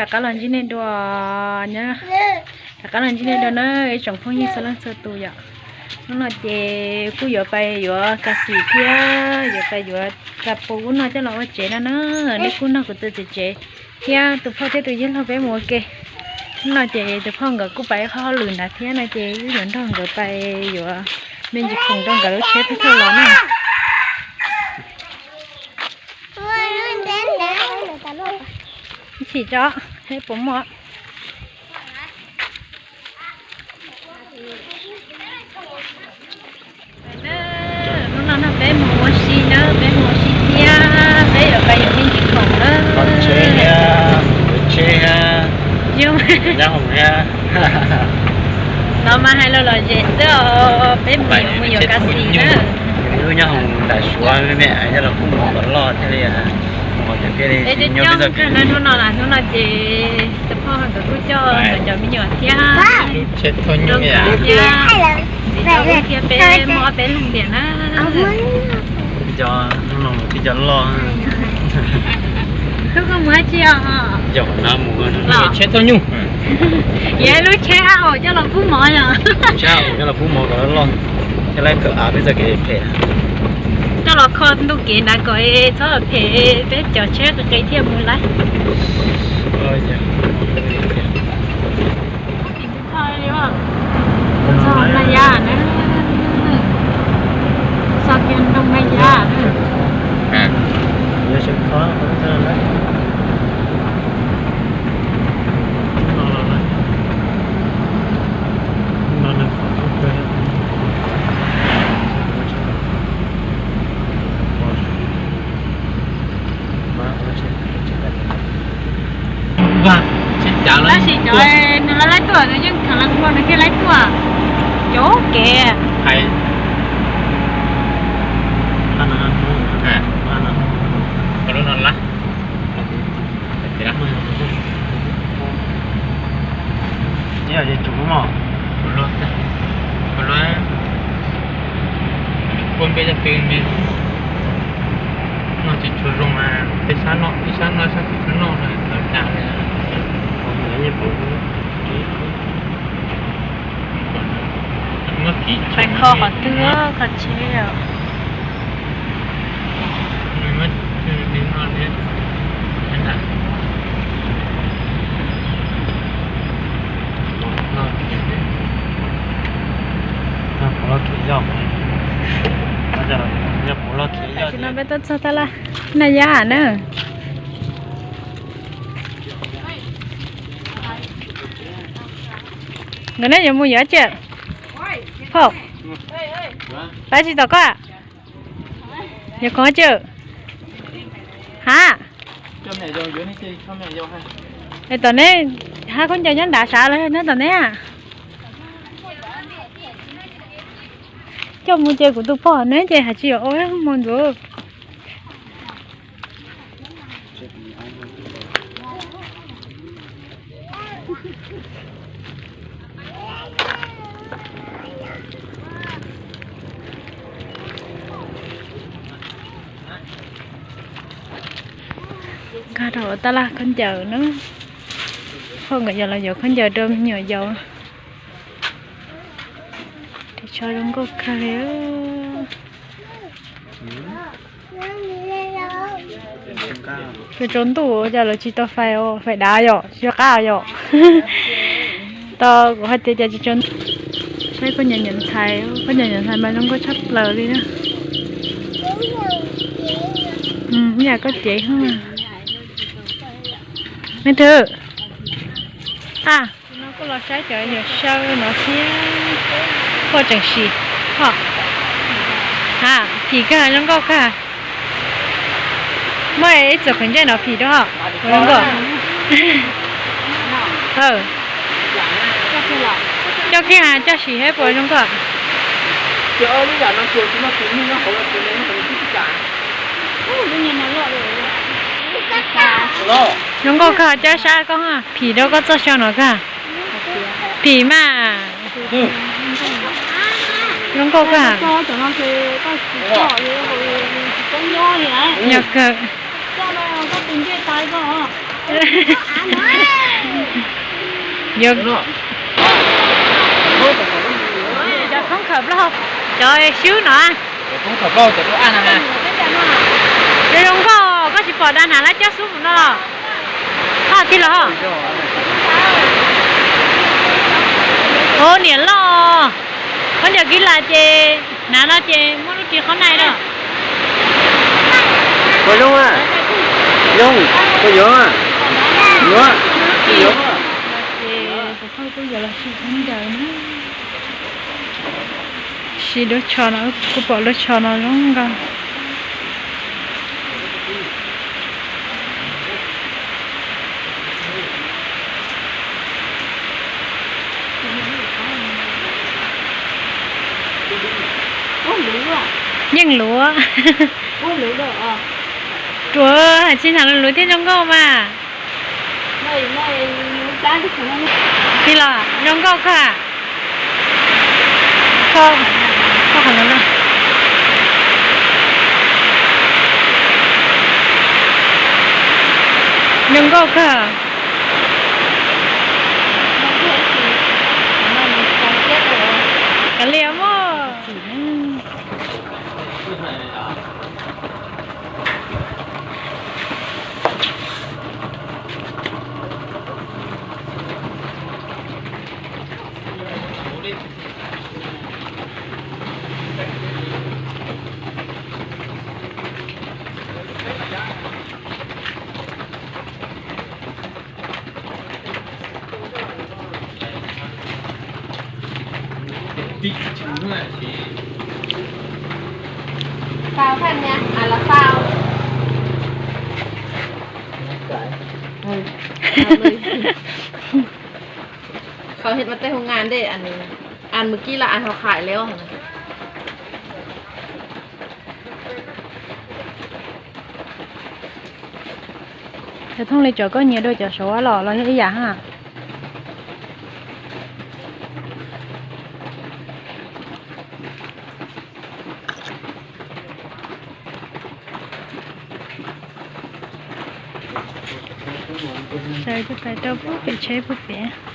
Rov qab los ntsib nej dua, rov qab los ntsib nej dua na ib tsoom phooj ywg txhua leej txhua tus yom. Hnub no ces kuj yuav pais yuav kas xim thiab yuav pais yuav kas pus ub no coj los ua tsev no na. Nej kuj nrog kuv tus txiv tsev thiab tus phauj thiab tus yawg laug peb mus ua ke. Hnub no ces tus phauj nkawd kuj pais ib qho hauj lwm nrad thiab no ces wb yuav nrog nkawd pais yuav me ntsis khoom rau nkawd lub tsheb thauj los na. Chim tso, puas muaj. Hnub no no peb mus ua si na, peb mus ua si thiab peb yuav pais yuav me ntsis khoom na. Tsheb thiab, tsheb thiab, nyob hoom thiab. No mas hais los lom zem xwb os, peb mus yuav kas xim na. Wb nyob hoom nram Suav me me, nyob los kuj mus kom loj thiaj li, mus kom thiaj li. Hnub no, hnub no ces tus phauj nkawd kuj coj nkawd cov me nyuam thiab, tsheb thauj nyuj thiab, txiv thiab peb muaj ob peb leeg tiam na. Cov, hnub no mus tib cov loj. Koj mus dab tsi os? Tsheb thauj nyuj. Yog lub tsheb haj aus coj los pub mov yom. Tsheb haj aus coj los pub mov kom loj, thiaj li kawm av peb txoj kev phem. Coj los kho ntuj kev nrad kom txhob phem, peb cov tsheb qis qis thiaj mus laib. Txog Naj Yab na, txog kiag nroog Naj Yab na. Tab sis cov nws laib laib tuaj, nws yeej kheev los ua nws thiaj laib tuaj. Cov kev Ua npe cov twg no tsis tshua zoo, peb sab no ib sab no sab tsis tshua noj no lawv dag li. Pais kho qhov twg kho tsheb os? Tam sim no peb tuaj txog tab laj Naj Yab na. Nkawd ne yuav mus yuav tsi? Phauj, pab tsis tom koj. Yuav khoom tsi? Ha? Es tom neb hab khaub ncaws nyob nrad sav los nyob tom neb a? Coj mus ces kuv tus pog neb ces hais tsis yuav ua mus ntxuav. Nkag rau tab laj khaub ncaws na. Phauj nkawd yuav los yuav khaub ncaws rau me nyuam yaus. Ris tsho zoo nkauj kawg li. Tsaus ntuj cas lawv tsis tau fais, fais dav yom, tsis qab yom. Tau kuv hais tias cas tsis tsaus ntuj. Saib khaub ncaws nyuam ntxhais, khaub ncaws nyuam ntxhais mas zoo nkauj tshaj plaws li na. Yam koj cev. Leej twg? A, no kuj los saib cov yawm saw no thiab. Koj tseem sim, ho, a, phim kawg, zoo nkauj kawg. Muaj ib txwm qhwv ntsej no phim dua ho, zoo nkauj. Coj kiag, coj sim seb puas zoo nkauj. Zoo nkauj kawg, coj sab koj, phim rau koj txoj xyoo no kawg. Phim mas. Zoo nkauj kawg. Yog kawg. Cov thoob khawm plaub, cov swb no. Cov zoo nkauj, koj tsis pom da hnav lab cob xub mus no los? Koj tij laug. Ov, niam loj, khaub ncaws kib las ces hnav no ces muab lub ris qhob nai rau. Koj zoo, zoo, koj yuav, yuav, yuav. Ces tus phauj kuj yuav los sim khaub ncaws na. Sim lub tsho no, kuj pom lub tsho no zoo nkauj. Yeej luav. Ruam, tsis hnav luav thiaj zoo nkauj mas. Tij laug, zoo nkauj kawg. Zoo nkauj kawg. Kav liam mog. Xaus thaj niag, a, los xaus. Qhov hais mas tej hu ngan dej, ăn mười ký là ăn họ khải leo hả? Cov thooj li cov koj nyiam dua cov saum los los yog ib yam ha. Saib kuj saib rau puag pem tsheb puag pem.